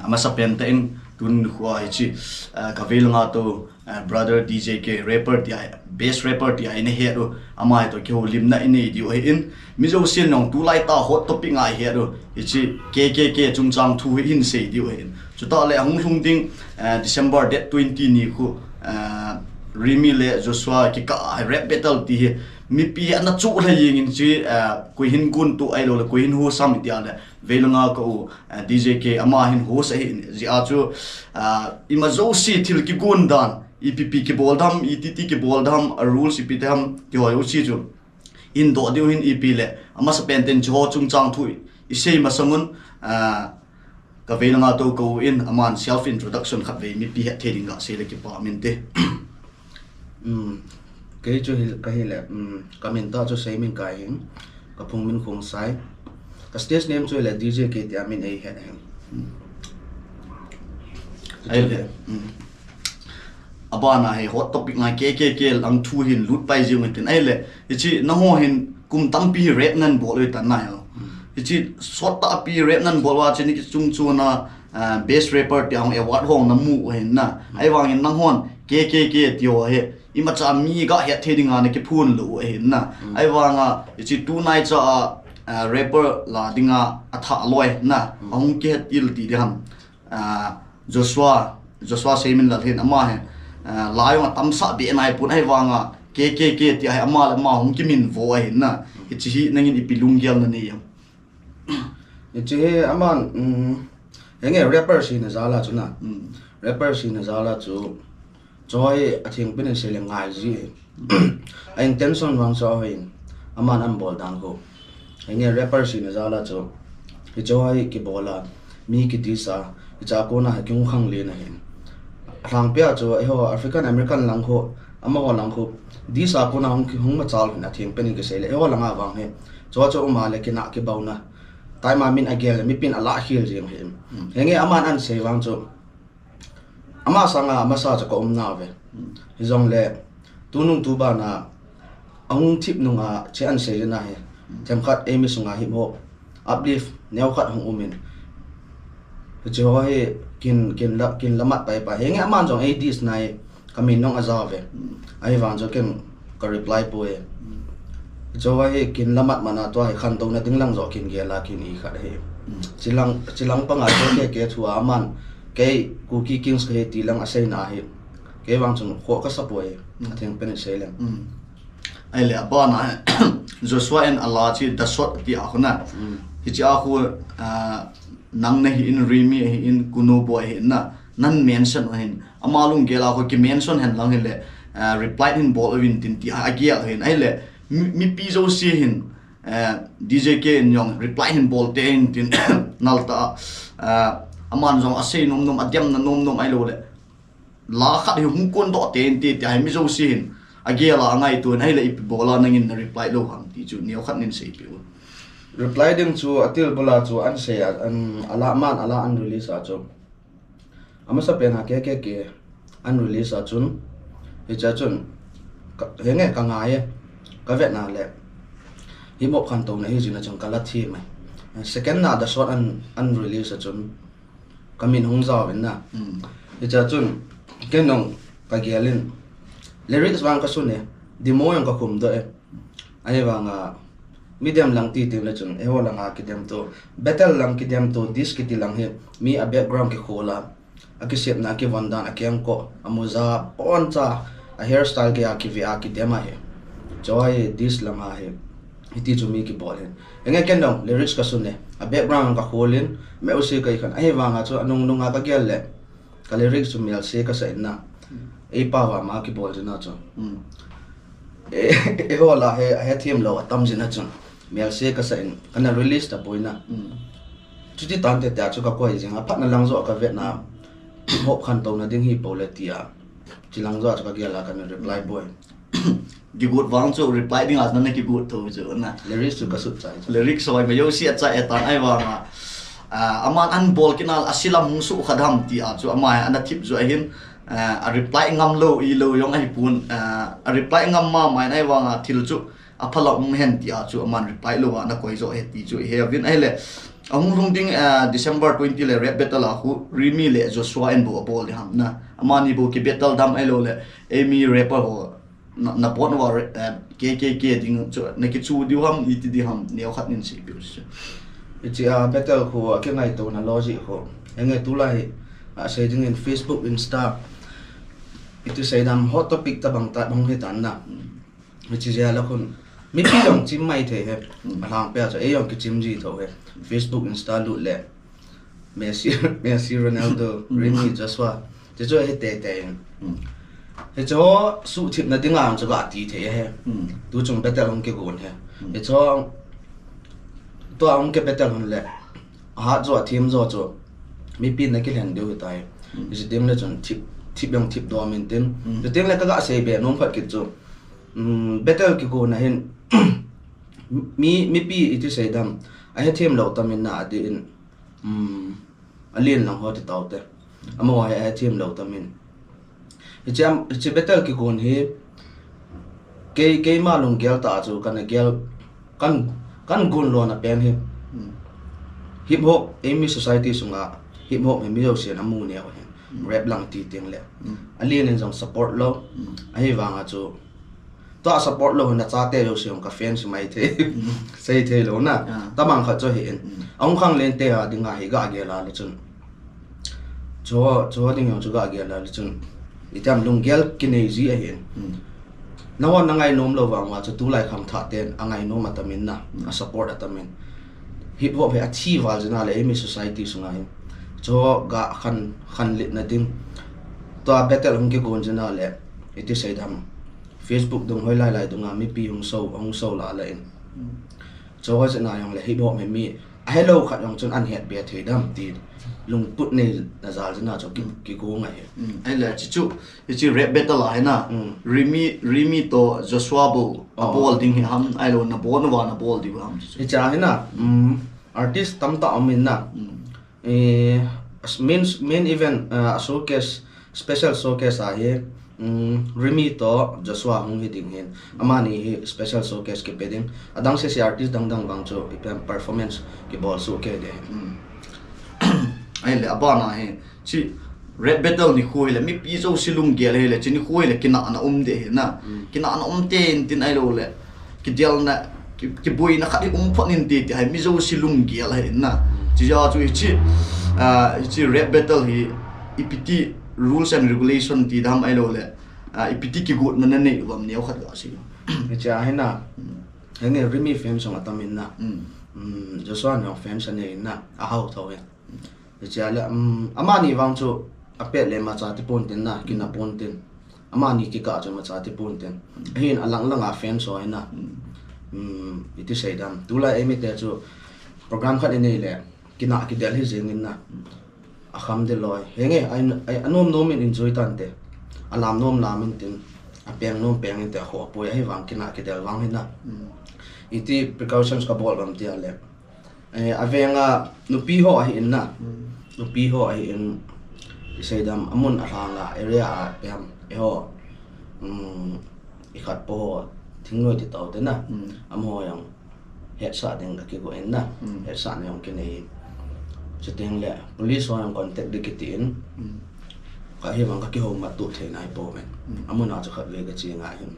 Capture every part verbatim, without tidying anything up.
Amasapen tah in tuni nikho a hiche, ah, ka veilanga tou, ah, brother D J K rapper tia, best rapper tia ina het u, ama hi toh kihoulimna inei diu ahin, mi jousen jong tulai tah a hot topic nga ihet u, hiche K K K chungchang thu hi hin sei diu ahin. Chutah le ahung lhung ding, ah, December date twenty nikho, ah, Rimi le Joshua kikah a rap battle ti hi, mipi hi ana choh lha jeng in hiche, ah, koi hin gon tou ahilou le koi hin host ham itia le, veilanga ka u, eh, D J K ama hin host ahi jeh a chu, ah, ima jouse thil kigon dan, ipi pi kibol dam, iti ti kibol dam, a rules ipi ti ham, ti ho jouse chu. Hin doh diu hin ipi le, amasapen tah in hiche ho chungchang thu i, isei masang un, ah, ka veilanga tou ka u in, aman self introduction khatvei mipi hetthei ding gasei le kipa min te. Um, kei chu hi, ka hi le, um, ka min tah chu Seiminkai hin, ka phung min Khongsai. Ka stage name chu le D J K tia min eihet hin. Ahile, um, abana hi hot topic nga K K K lang thu hin lut pai jeng u tin. Ahile, hiche nangho hin kum tampi hi rap nan bol u tan na hi. Hiche sot tahpi rap nan bol uva hiche ni chung chuna, ah, best rapper tia hung award hung na mu u hin na. Ahivangin nanghon K K K ti ho hi imacha mi gahet thei dinga na kiphon lou u ahin na. Ahivanga hiche tunai cha a, ah, rapper la dinga athah loi na. Ahung kihet til ti ding ham. Ah, Joshua, Joshua Seiminlal hin ama hi, ah, la jong atamsah be nai pon ahivanga K K K tia hi ama le ama hung kiminvo ahin na. Hiche hi nangin ipi lunggel nanei em? Hiche hi aman, um, henge rapper hina jal a chu na. Rapper hina jal a chu, chu hi athengpen in sei le ngai ji. A intention vang chu ahin, aman an bol dan khu. Henge rapper hina jal a chu, hiche ho hi kibol a, mi ki diss a, hiche a kona hi kihung khanglen ahin. Alhangpi a chu, eiho African American lang khu, amaho lang khu, diss a kona hung ki, hung machal hin athengpen in kisei le, eiho langa vang hi. Chu chu um a le kinah kibauna. Taima min agel le, mipin alah khel jeng hi. Henge aman an sei vang chu, ama sanga amasa chu ka um nauve. Hijongle, tunung tubana, ahung thip nunga, hiche an sei jeh a hi. Themkhat eimi sunga hip hop, uplift, neokhat hung um in. Hiche ho hi kin, kin la, kin lamat pai pai. Henge aman jong ei diss nai, ka min jong ajao ve. Ahivang chu ken ka reply poi. Hiche ho hi kin lamat man a tua hi khantouna ding lang joh kin gel a kin i khat ahi. Chilang, chilang panga chu K K K thu a aman kei Kuki Kings kahi ti lang aseina hi. Kei vang chun khoh kasa poi. Athengpen in sei leng. Ahile abana Joshua in ala chu The Shot ti a khu na. Hiche a khu, ah, nang nahi in, Rimi ahi in, Kuno Boy ahi in na. Nan mention u ahin. Ama lunggel a khu ki mention hen lang hile, ah, reply hin bol uvin tin ti a agel ahin. Ahile mi, mipi jouse hin, ah, D J K in jong reply hin bol tein tin nal ta, ah, aman jong asei nom nom, ademna nom nom ahilou le. La khat hi hung kon doh tein ti, ti ahi mi jouse hin. Agel a angaito in ahile ipi bol a nangin na reply lou ham ti chu neokhat nin seipeh u. Reply ding chu atil bula chu an sei a, an, ala man, ala an release a chu. Amasapen a K K K an release a chun, hiche a chun, ka, henge ka ngai e, ka vetna le, hip hop khantouna hi jeh a chun ka la them e. Second na The Shot an, an release a chun, ka min hung jao in na. Hiche a chun, ken jong ka gel in, lyrics vang ka sun e, demo jong ka khum doh e. Ahivanga, mi dem lang ti teng le chun, eiho langa kidem tou, battle lang kidem tou, diss kiti lang hi, mi a background kikhol a, akisepna, akivon dan, akengkoh, amuja, pon cha, a hairstyle kei a kive a kidem ahi. Chu hi diss langa hi, hiti chu mi kibol hin. Henge ken jong, lyrics ka sun e, a background ka khol in, music ka i khan, ahivanga chu, anung nunga ka gel le, ka lyrics chu melse kasa in na. Ei pao a ma kibol jeh a chu. E, eiho la hi, ahethem lou atam jeh a chu. Melse kasa in, kana release tapoi na. Chuti tante tia chu ka koi jing a, phatna lang joh ka vetna, hip hop khantouna ding hi pole tia. Chilang joh chu ka gel a kana reply poi. Kigot vang chu reply ding a nana kigot tou chu na. Lyrics chu ka sut chai chu. Lyrics hoi ma jouse achai e tan ahivanga. Ah, aman an bol kit na a silam hung sukha dam ti a chu ama hi ana thip joh ahin, ah, a reply ngam lou, i lou jong ahipon, ah, a reply ngam mama in ahivanga thil chu apha lou um hen ti a chu aman reply lou a ana koi joh ahi ti chu ihe uvin ahile. Ahung lhung ding, ah, December twenty le rap battle a khu Rimi le Joshua in bou abol ding ham na. Amani bou ki battle dam ahilou le, eimi rapper ho na, na bon uva re-, eh, K K K ding chu, na kichu diu ham, iti diu ham, neo khat nin seipeh u chu. Hiche a battle khu, a kingaito na logic khu. Henge tulai, a sei ding in Facebook, Insta, iti sei dam hot topic tabang ta bang hitan na. Hmm. Hiche jeh a la khun. Mipi jong chim mai thei he. Hmm. Alhangpi a chu, ei jong kichim ji tho he. Facebook, Insta lut le. Messi, Messi, Ronaldo, Hmm. Rimi, Joshua. Hiche chu he teitei in. Hmm. Hiche ho suhthip na ding a chu ga ti thei he. Hmm. Tu chung battle hung kigon he. Hmm. Hiche ho, tua hung ki battle hun le. Ahat jo, athem jo chu. Mipi na kilhen diu hitai. Hmm. Hiche ding le chun thip, thip jong thip dom in tin. Hmm. Hiche ding le ka ga sei be nom khat kit chu. Um, battle kigon a hin. Mi, mipi iti sei dam. Ahe them lou tam in na adi in. Um, alen lang ho ti tau te. Amaho hi ahe them lou tam in. Hiche am, hiche battle kigon hi. Kei, keima lunggel tah chu kana gel, kan, kan gon lona pen hi. Hmm. Hip hop, eimi society sunga, hip hop hi mi jousen amu neo hi. Hmm. Rap lang ti teng le. Hmm. Alen in jong support lou. Hmm. Ahivang a chu, tua support lou hin achate jouse jong ka fans mai thei. Hmm. Sei thei lou na. Ah. Tabang khat chu hi in. Hmm. Ahung khang lente a dinga hi ga gel a le chun. Chu, chu ding jong chu ga gel a le chun. Iti ham lunggel kinei ji ahin. Hmm. Nangho na ngai nom lou vang uva chu tulai khangthah ten angai nom atam in na, Hmm. a support atam in. Hip hop hi athi val jin a le eimi society sunga hin. Chu ga khan, khan let na ding. Tua battle hung kigon jin a le. Iti sei dam. Facebook dung hoi lai lai dunga mipi hung so, hung so la la in. Hmm. Chu ho jin a jong le hip hop hi mi ahelou khat jong chun ahin het be thei dam ti lungput nei na jal jin a chu ki, Hmm. kigon ahi. Hmm. Ahile chu chu, hiche rap battle a hi na. Hmm. Rimi, Rimi toh Joshua bou Oh. abol ding hi ham, ahilou na bon uva na bol diu ham chu. Hiche a hi na. Hmm. Artist tamtah um in na. Hmm. Eh, main, main event, ah, showcase, special showcase a hi, um, Rimi toh Joshua hung hi ding hin. Amani hi special showcase kipe ding. Adang sese artist dang dang vang chu ipi ham performance kibol soh kei ding. Hmm. Ahile, abana hi, hiche rap battle nikho hile, mipi jouse lunggel hile, hiche nikho hile, kinahna um ding hi na. Hmm. Kinahna um tei in tin ahilou le. Kidelna, ki, kiboina khat hi um phot in ti, ti hi mi jouse lunggel ahi na. Chujeh a chu hiche, ah, hiche rap battle hi ipi ti rules and regulation ti dam ahilou le, ah, ipi ti kigotna na nei uvam neo khat ga sei. Hiche a hi na. Hmm. Henge Rimi fans jong atam in na. Hmm. Hmm, Joshua jong fans anei in na. Ahao tho in. Hiche a le, um, amani vang chu apet le imacha ti pon tin na, kina pon tin. Amani kikah chu imacha ti pon tin. Ahin alang lang a fans ho hi na. Um, iti sei dam. Tulai eimi te chu program khat inei le, kinah kidel hi jeng in na. Akham ding loi. Henge, ai, ai, anom nom in enjoy tan te. Alam nom lam in tin. Apeng nom peng in te, akhoh apoi, ahivang kinah kidel vang hi na. Um, iti precautions kabol uvam ti a le. Eh, avenga nupi ho ahi in na. Hmm. Nupi ho ahi in, isei dam, amun alhang a, area a, ipi ham, eiho, um, ikhat po ho, thingnoi ti tau te na. Hmm. Amaho jong, hetsah ding akigo in na. Hmm. Hetsahna jong kinei in. Chuteng le, police ho jong contact ding kiti in. Hmm. Ka hivang kakihoumat tou thei nai pouvin. Hmm. Amun a chu khatvei kache ngai hin.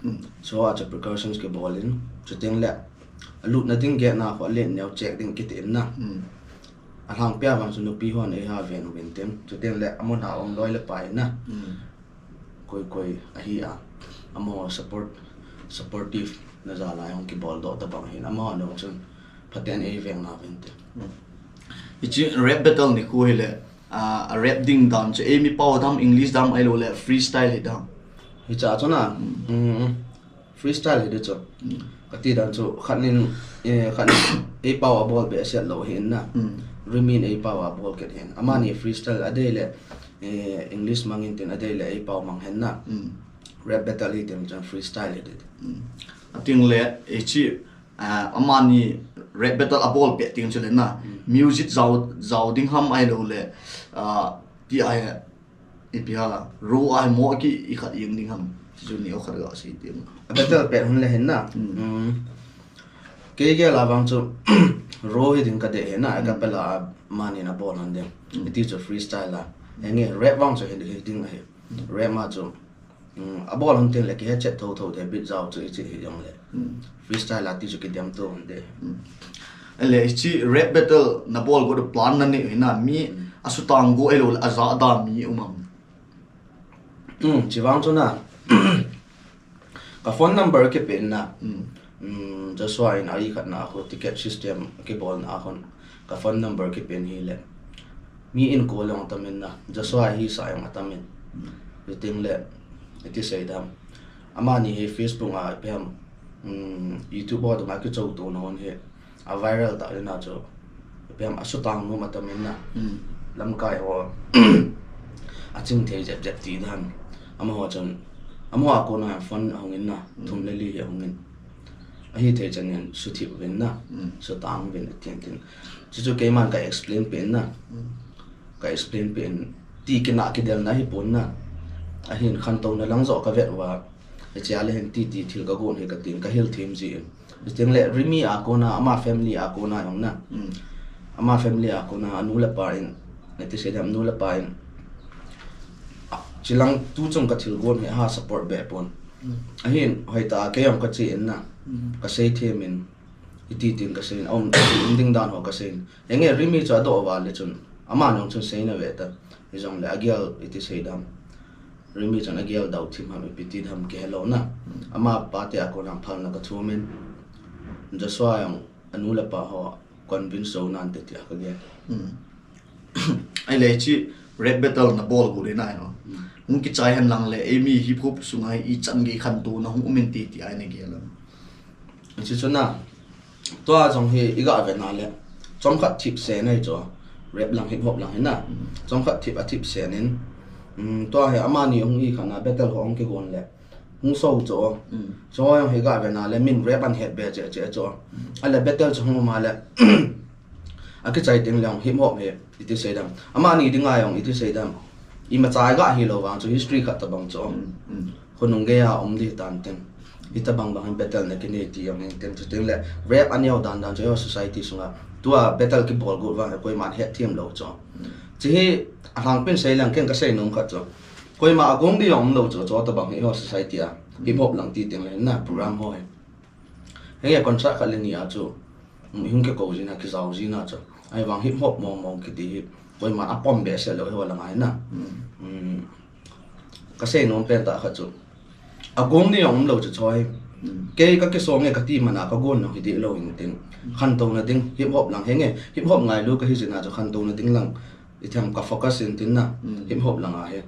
Hmm. Chu a chu precautions kibol in. Chuteng le, alutna ding gate na khu alen neo check ding kiti in na. Hmm. Alhangpi a vang chu nupi hon eiha ven uvin tin. Chuteng le amun a um loi le pai na. Hmm. Koi koi ahi a. Amaho support, supportive na jal a jong kibol doh tabang hin. Amaho jong chun phaten eiveng nauvin tin. Hmm. Hiche rap battle nikho hile, ah, a rap ding dan chu eimi pao dam, English dam ahilou le freestyle hi dam. Hiche a chu na. Hmm. Hmm. Freestyle hi ding chu. Hmm. Kati dan chu khat nin, eh, khat nin eipao abol behseh lou hin na. Hmm. Rimi in eipao abol kit hin. Amani freestyle adei le, eh, English mang in tin adei le eipao mang hin na. Hmm. Rap battle hi tin chun freestyle hi ding. Hmm. Ating le, eh, hiche, ah, amani rap battle abol pet ding chu le na. Hmm. Music jao, jao ding ham ahilou le, ah, ti ahi Ipi ham, ro a hi mo ki ikhat jeng ding ham. Chu neo khat ga sei ding. A battle pet hun le hin na. Hmm. Hmm. Kei gel a vang chu raw hi ding ka dei hi na, a cappella a mani na bol hon ding. Iti chu freestyle a. Henge, rap vang chu hi, hi ding ahi. Rap ma chu, um, a bol hon tin le kihe chet tho tho de, beat jao chu i chi hi jong le. Freestyle a ti chu kidem to hon de. Ele, hichi rap battle na bol go plan na nei hi na, mi a sutang go elo le a ja da mi um am? Um, chi vang chu na. Ka phone number kipe in na. Um, Joshua in a i khat na a khu ticket system kibol na a khun. Ka phone number kipe in hi le. Mi in ko le ong tam in na. Joshua hi sa ong a tam in. Yu ting le. Iti sei dam. Amani hi Facebook a ipi ham. Um, YouTube a dong a kichou to na hon hi. A viral ta le na chu. Ipi ham a sutang nu ma tam in na. Lamkai ho. A ching thei jep jep ti dan. Amaho chun. Amaho a ko na phone a hong in na. Thum le li hi a hong in. A hi thei chan in su thip vin na. Su tang vin a tian tin. Chu chu keiman ka explain pe in na. Ka explain pe in. Ti kina kidel na hi pon na. A hin khan to na lang zo ka vet wa. A chia le hin ti ti thil ka gon hi ka tin ka hil thim ji in. Ting le Rimi a ko na, ama family a ko na yong na. Ama family a ko na, anu le pa in. Neti se dam nu le pa in. Chilang tu chung ka thil gon hi ha support be pon. Ahin, hoi ta, kei yong ka chi in na. Ka sei them in. Iti tin ka sei in. Om, um ding dan ho ka sei in. Enge, Rimi chu a do va le chun. Ama nong chun sei na ve ta. Hi jong le, a gel iti sei dam. Rimi chun a gel dau thim ham, ipi ti dam ke hello na. Ama pa te a ko nang phal na ka thum in. Joshua yong, anu le pa ho, convince so nan te ti a ka gel. Ai le chi rap battle na bol go le na no. Hung ki chai han lang le, ei mi hip hop sunga i chan ge khan to na hung um in ti ti ai ne gel am? Chi chu na, tua jong hi i ga ve na le, chom khat thip se nei chu, rap lang hip hop lang hi na. Chom khat thip a thip se nin, um, tua hi amani hung i khan a battle ho hung ki gon le. Hung so chu. Chu jong hi ga ve na le, min rap an het be che che chu. A le battle chu hung ma le. A ki chai ting le hip hop hi, iti sei dam. Amani ding a jong, iti sei dam. I ma chai ga hi lo vang chu history khat ta bang chu. Khonung ge a um di tan tin. Ita bang bang battle na ki nei ti jong in tin chu ting le. Rap a neo dan dan chu society sunga. Tua battle ki bol go vang, koiman het thiam lo chu. Chi hi a hang pin sei lang ken ka sei nom khat chu. Koima a gong di jong um lo chu, chu ta bang hi ho society a. Hip hop lang ti ting le na program ho hi. Henge concert khat le ni a chu. Um, hung ke ko jina, ki jao jina chu. Ai vang hip hop mong mong ki ti hi. Koima a pom be se lo hi ho lang ai na. Um, ka sei nom pen ta khat chu. A gong di jong um lo chu choi. Kei ka ki song e ka ti mana ka gon no hi di lo in tin. Khan to na ding hip hop lang henge. Hip hop ngai lu ka hi jina chu khan to na ding lang. I them ka focus in tin na, hip hop lang a hi.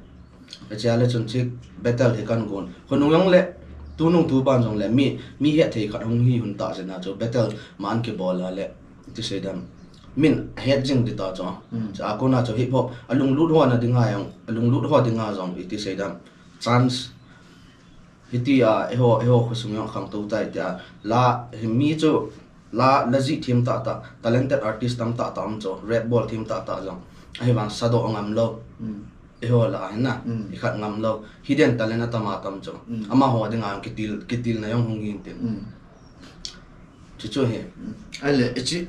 A chia le chun chi battle hi kan gon. Khonung jong le, tunung tu ban jong le, mi, mi het thei khat hung hi hun ta se na chu battle man ki bol a le, ti sei dam. Min het jing di ta chu. Cha ko na chu hip hop, a lunglut ho na ding a jong, a lunglut ho ding a jong, iti sei dam. Chance Hiti a, eiho, eiho khosung jong khangtou tai tia. La, hi mi chu, la, la jih thim tah tah, talented artist tam tah tah um chu, rap bol thim tah tah jong. Ahivang sadoh ngam lou. Eiho la, hi na, i khat ngam lou. Hidden talent atam atam chu. Amaho dinga kitil, kitil na jong hung hin tin. Chu chu hi. Ahile, hichi,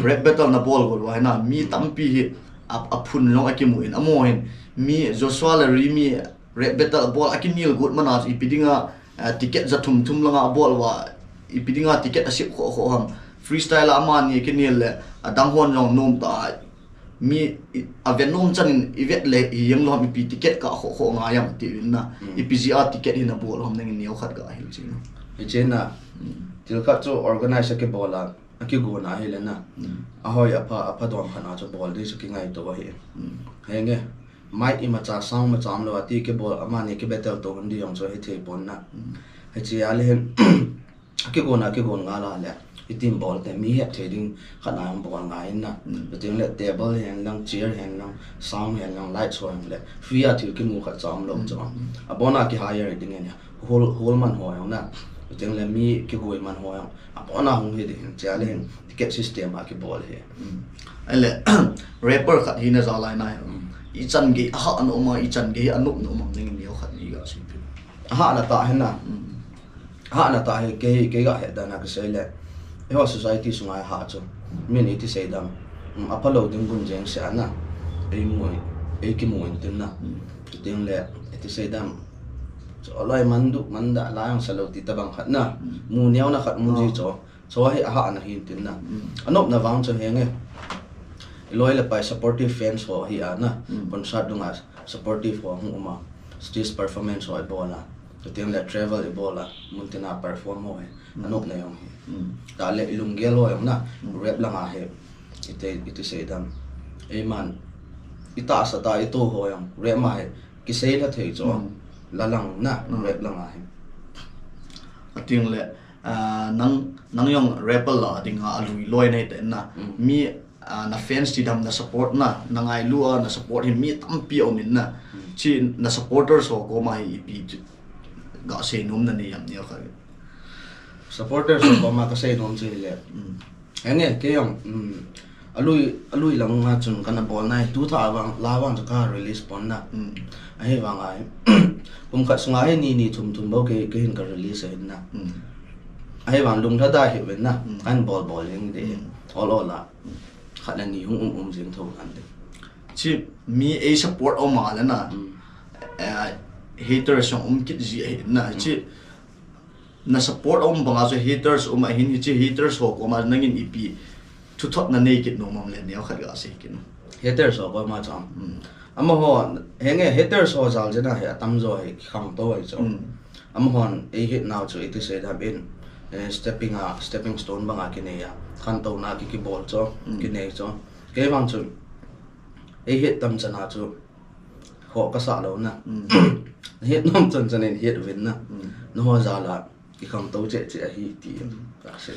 rap battle na bol go lou, hi na, mi tampi hi, a, a phun jong a kimu in, amaho hin, mi Joshua le Rimi, rap battle a bol a kinel got mana chu ipi dinga, eh, ticket ja thum thum langa a bol uva, ipi dinga ticket a sep kho kho ham. Freestyle a amani kinel le, adang hon jong nom ta, mi i, a vet nom chan in i vet le hi jeng lou ham ipi ticket kah kho kho ngai ham ti in na. Ipi jeh a ticket hi na bol ham nangin neo khat ga hil chin. Hichi na, thil khat chu organize a kibol a, a kigon a hile na. A hoi a pha, a pha dom khat na chu bol di chu kingaito ahi. Henge. Mic imacha, sound macha um lou a ti kibol, amani ki battle to hun di jong chu hithei pon na. Hichi a le hin, a kigon a kigon ngal a le, i team bol te mi het thei ding khat na jong bol ngai in na. Chuting le table hen lang, chair hen lang, sound hen lang, light ho hen le, free a thil kimu khat cha um lou chu. Abon a ki hire ding in, hall, hall man ho jong na. Chuting le mi kigoi man ho jong. Abon a hung hi ding hin, chia le hin, ticket system a kibol hi. Ahile, rapper khat hi na ja lai na hi. I chan gei a hah na um a, i chan gei a nop na um am nangin neo khat nei ga seipi. A hah na ta hi na. A hah na ta hi kei, kei ga het dan a ka sei le. Eiho society sunga ha chu. Min iti seidam. Um, aphalou ding gun jeng se ana. Ei mu, ei kimu intin na. Ting le, iti seidam. Chu aloi mandu, manda, la yang salou ti tabang khat na. Mu neo na khat mu ji chu. Chu hi aha na hin tin na. Anop na vang chu henge. Iloi le pai supportive fans ho hi ana. Concert dunga supportive ho hung uma. Stage performance ho ibola. Ting le travel ibola. Mun tina perform ho hi. Anop na jong hi. Ta le ilunggel ho jong na. Rap langa hi. Iti, iti seidam. Eiman. Ita sa ta ito ho jong. Rap ma hi. Kisei la thei chu. La lang na. Rap langa hi. Ating le, ah, nang, nang jong rapper la dinga alui loi nei te na. Mi, ah, na fans ti dam na support na, na ngailu a na support hi mi tampi um in na. Chi na supporters ho koma hi ipi chu. Ga sei nom na ni jam ni kha. Supporters ho koma ka sei nom chu le. Henge, kei jong, um, alui, alui langa chun kana bol nai, tu tha vang, la vang chu ka release pon na. Ahi vang ai. Kum khat sunga hi ni, ni thum thum bou kei, kei hin ka release ahin na. Ahi vang lung lha da hi ven na. Kan bol bol jeng de. Ol ol a. Khat na ni hung um um jeng tho kan de. Chi mi ei support um a le na. Eh, haters jong um kit ji ahi na. Chi na support um banga chu haters um ahin, hichi haters ho koma nangin ipi thuthot na nei kit nom am le neo khat ga sei kit. Haters ho koma chu. Amaho, henge haters ho jal jena hi atam jo hi khangtou hi chu. Amahon ei hit nau chu iti seidam in, eh, stepping a, stepping stone banga kinei a. Khantou na ki kibol chu, kinei chu. Kei vang chu ei hit tam chana chu. Ho ka sa lou na. Hit nom chan chan in hit uvin na. Na ho jal a. Kikhangtou cheh cheh ahi ti ka sei.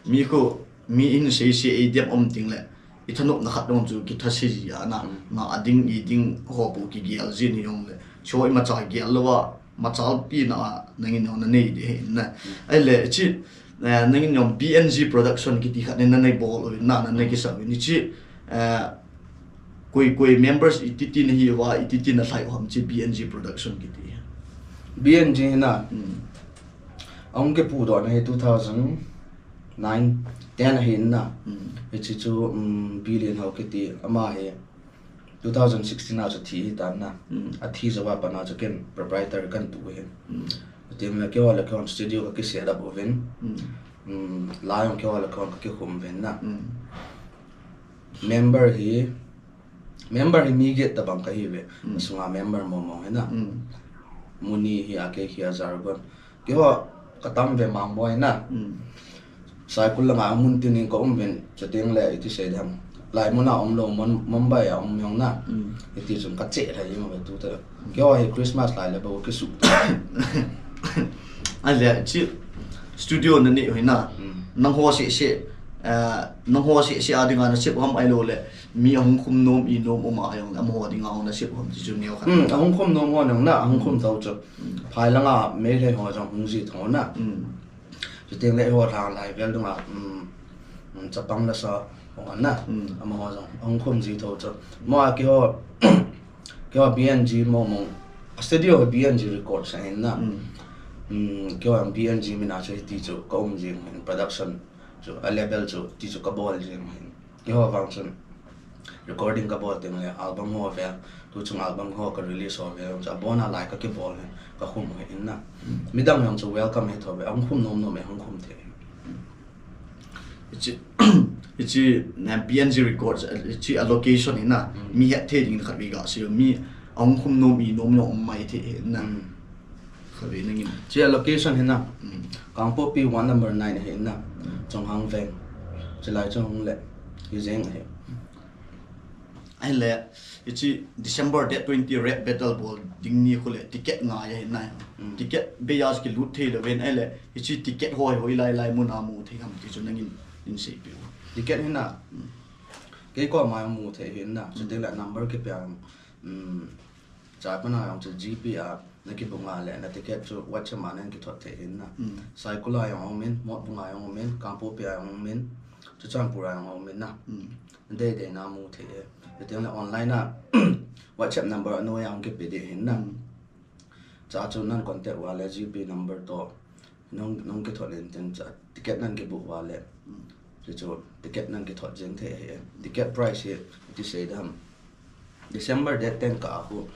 Mi khu, mi in sei sei ei diam um ting le. I thanop na khat dong chu kitha sei ji a na. Na a ding i ding ho pu kigel ji ni jong le. Cho i macha gel lou a, machal pi na a, nangin jong na nei de he na. Ai le, chi, eh, nangin jong B N G production kiti khat ni na nei bol u na, na nei kisa u ni chi, eh, Koi, koi members iti ti na hi uva, iti ti na lhai u ham chi B N G production kiti. B N G hi na. Ahung kipu doh na hi two thousand nine, ten ahi na. Hichi chu, um, Billion Ho kiti ama hi two thousand sixteen a chu thi hi tan na. Athi jou a pat na chu ken proprietor kan tu hi. Tin la keiho le keiho studio ka ki set up uvin. Um, la jong keiho le keiho ka kikhum uvin na. Member hi, member hi mi get tabang ka hi ve. Sunga member mo mo hi na. Muni hi a kei hi a Jargon. Keiho ka tam ve mang boi na. Saikul langa mun tin in ka um ven, chuteng le iti sei dem. Lai mun a um lou, Mumbai a um jong na. Iti chun ka che thei jong ve tu te. Keiho hi Christmas lai le bou kisu. A le chi studio na nei u hi na. Nangho seh seh, eh, nangho seh seh a dinga na sep u ham ahilou le. Mi ahung khum nom i nom um a jong le amaho dinga hung na sep u ham ti chu neo khat. Hmm, ahung khum nom ho jong na, ahung khum tau chu. Phai langa Meitei ho jong hung ji tho na. Chuteng le eiho lhang lai vel dunga, um, um, chapang la sa ho na. Amaho jong ahung khum ji tho chu. Mo a keiho, keiho B N G mo mo. A studio B N G Records ahin na. Um, keiho B N G min a chu hiti chu ka um jing hin production chu a label chu ti chu ka bol jing hin. Keiho vang chun recording ka bol teng le album ho ve, tu chung album ho ka release ho ve, chu abon a lai ka kibol le, ka khum u hi in na. Midang jong chu welcome hi tho ve, ahung khum nom nom e, hung khum thei. Hichi, hichi, na B N G Records, hichi a location hi na, mi het thei ding khat ve ga si, mi ahung khum nom i nom nom mai thei hi na. Kha ve nangin. Chi a location hi na. Kangpokpi one number nine hi na. Chonghang Veng. Chilai chong le. Hi jeng hi. Ahile, hichi December date twenty rap battle bol ding ni khu le ticket ngai hi na. Ticket bei a kilut thei lou ven ahile, hichi ticket hoi hoi lai lai mun a mu thei ham ti chu nangin in sei piu. Ticket hi na. Kei koma mu thei hi na. Chuteng le number kipe a. Um, Chapana jong chu G P a na kibunga le na ticket chu WhatsApp a na kithot thei hin na. Saikul a jong um in, Motbung a jong um in, Kangpokpi a jong um in, Churachandpur a jong um in na. Dei dei na mu thei e. Chuteng le online a WhatsApp number a noi a hung kipe ding hin na. Cha chu nan contact uva le G P number to nong nong kithot in tin cha ticket nang kibook uva le. Chu chu ticket nang kithot jeng thei ahi. Ticket price hi ti sei dam. December date ten kah khu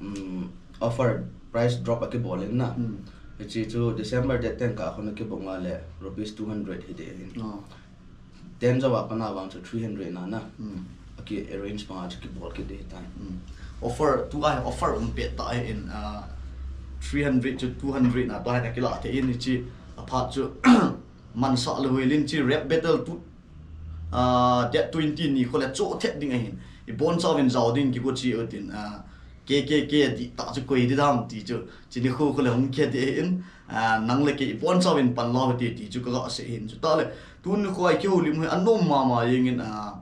um, offer price drop akibol in na. Hichi chu December date ten kah khu na kibook nga le rupees two hundred hi de hin. Oh. Ten jo a pana vang chu three hundred na na. Mm. Aki arrange pa chu kibol ki de tai. Mm. Offer tu ai offer um pe ta in uh, three hundred chu two hundred na ta na kila te in chi a phat chu man sa le hui lin chi rap battle tu uh, date twenty ni khole cho thet ding ahin. I bon sa vin zau ding ki ko chi utin uh, K K K di ta chu koi di dam ti chu chi ni khu khole hung khe di in uh, nang le ke i bon sa vin pan lo ti ti chu ka ga se hin chu ta le tun khu ai ki ho lim hui anom ma ma yeng in uh,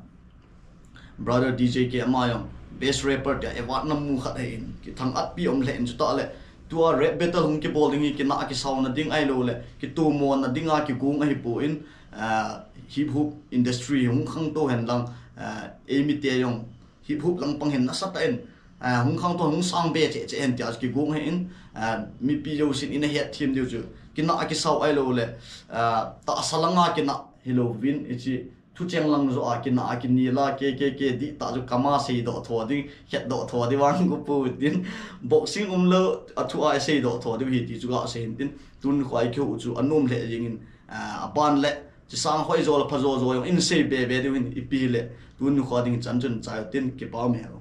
Brother D J K ama jong best rapper tia award namu khat ahin kithang at pi um le in chu ta le tua rap battle hung kibol ding hi kina kisau na ding ai lo le kitumo na ding a kigong ahi po in uh, hip hop industry hung khang to hen lang uh, ei mi te jong hip hop lang pang hen na sa ta in uh, hung khang to hung sang be che che hen tia kigong he in uh, mi pi jo sin in a het thim diu chu kina kisau ai lo le uh, ta sa langa kina hi lo vin i chi thu cheng lang zo a kina a kini la K K K di ta chu kama sei do tho ding het do tho di wang ko pu tin boxing um lo a thu a sei do tho di hi ti chu ga sei tin tun khoi kyo chu anom le jing in a ban le chi sang hoi zo la pha zo zo yong in sei be be di win i pi le tun khoi ding chan chun cha tin ki pa me ro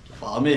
ki pa me